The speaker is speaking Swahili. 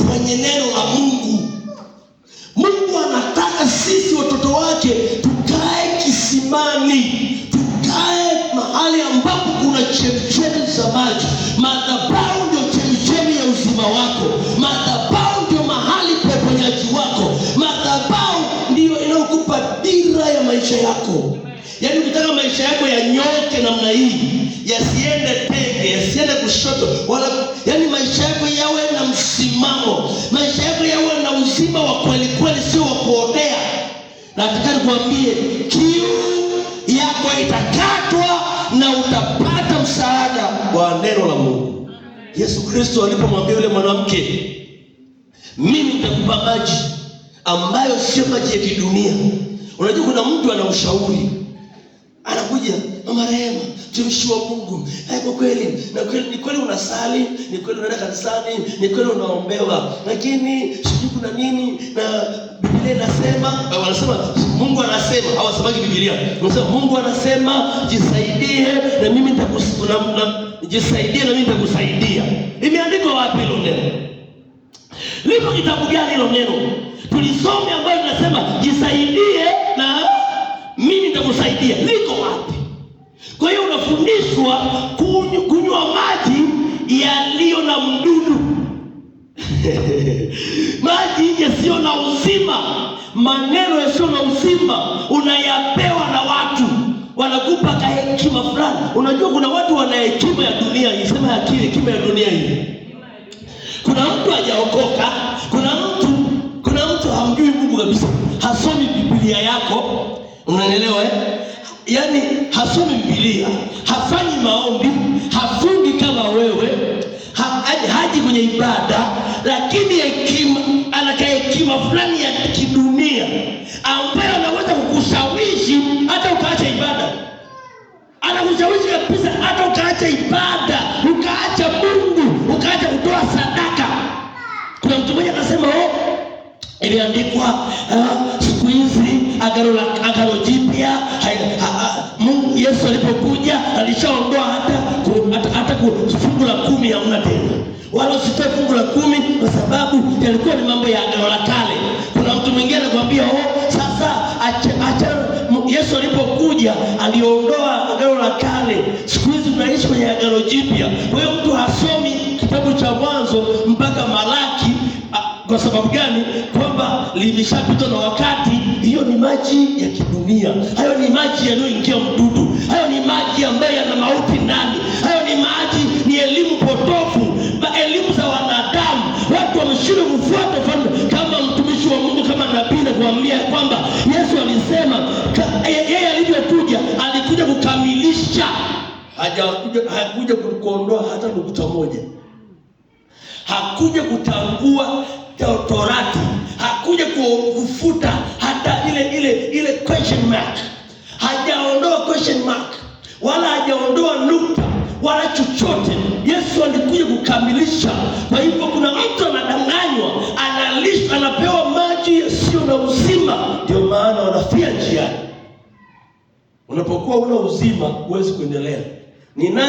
Kwenye neno la Mungu. Mungu anataka sisi watoto wake tukae kisimani, tukae mahali ambapo kuna chemchemi za maji. Madhabahu ndio chemchemi ya uzima wako. Madhabahu ndio mahali pa uponyaji wako. Madhabahu ndiyo inayokupa dira ya maisha yako. Yaani ukitaka maisha yako yanyoke namna hii, yasiende tenge, yasiende kushoto wala, yaani maisha yako yawe na msimamo, maisha yako yawe na uzima wa kweli kweli, sio wa kuotea. Nataka nikwambie, kiu yako itakatwa na utapata msaada wa neno la Mungu. Yesu Kristo alipomwambia yule mwanamke, mimi nitakupa maji ambayo sio maji ya kidunia. Unajua kuna mtu ana ushauri, anakuja, "Mama Rehema, mtumishi wa Mungu, kwa kweli na kweli, ni kweli unasali, ni kweli unaenda kanisani, ni kweli unaombewa, lakini sijui kuna nini na Biblia inasema," wanasema Mungu anasema, hawasemagi Biblia, wanasema Mungu anasema jisaidie na mimi jisaidie na mimi nitakusaidia. Imeandikwa wapi hilo neno? Lipo kitabu gani hilo neno? Tulisome ambayo linasema jisaidie na mimi nitakusaidia. Liko wapi? Kwa hiyo unafundishwa kunywa maji yaliyo na mdudu. Maji yasiyo na uzima, maneno yasiyo na uzima unayapewa na watu, wanakupa kahekima fulani. Unajua kuna watu wana hekima ya dunia hii, sema akili, hekima ya dunia hii. Kuna mtu hajaokoka, kuna mtu hamjui Mungu kabisa, hasomi Biblia yako, unanielewa eh? Yaani hasomi Biblia, hafanyi maombi, hafungi kama wewe, haji kwenye ibada, lakini hekima, ana hekima fulani ya kidunia ambayo anaweza kukushawishi hata ukaacha ibada. Anakushawishi kabisa hata ukaacha ibada, ukaacha Mungu, ukaacha kutoa sadaka. Kuna mtu mmoja akasema, "Oh, imeandikwa siku hizi agano jipya Mungu Yesu alipokuja alishaondoa hata fungu la 10 hamna tena, wala usitoe fungu la 10 kwa sababu yalikuwa ni mambo ya agano la kale." Kuna mtu mwingine anakuambia, "Oh, sasa acha Yesu alipokuja aliondoa agano la kale, siku hizi tunaishi kwenye agano jipya." Kwa hiyo mtu hasomi kitabu cha Mwanzo mpaka Malaki. Kwa sababu gani? Kwamba limeshapitwa na wakati. Hiyo ni maji ya kidunia, hayo ni maji yaliyoingia mdudu, hayo ni maji ambayo yana mauti ndani, hayo ni maji, ni elimu potofu, elimu za wanadamu. Watu wameshindwa kufuata ufalme. Kama mtumishi wa Mungu, kama nabii, nakuambia kwamba Yesu alisema yeye alivyokuja alikuja kukamilisha, hakuja kuondoa hata nukta moja. Hakuja kutangua torati, hakuja kufuta hata ile question mark. Hajaondoa question mark wala hajaondoa nukta wala chochote. Yesu alikuja kukamilisha. Kwa hivyo kuna mtu anadanganywa, analishwa, anapewa maji yasiyo na uzima, ndio maana wanafia njiani. Unapokuwa una uzima huwezi kuendelea. Ni nani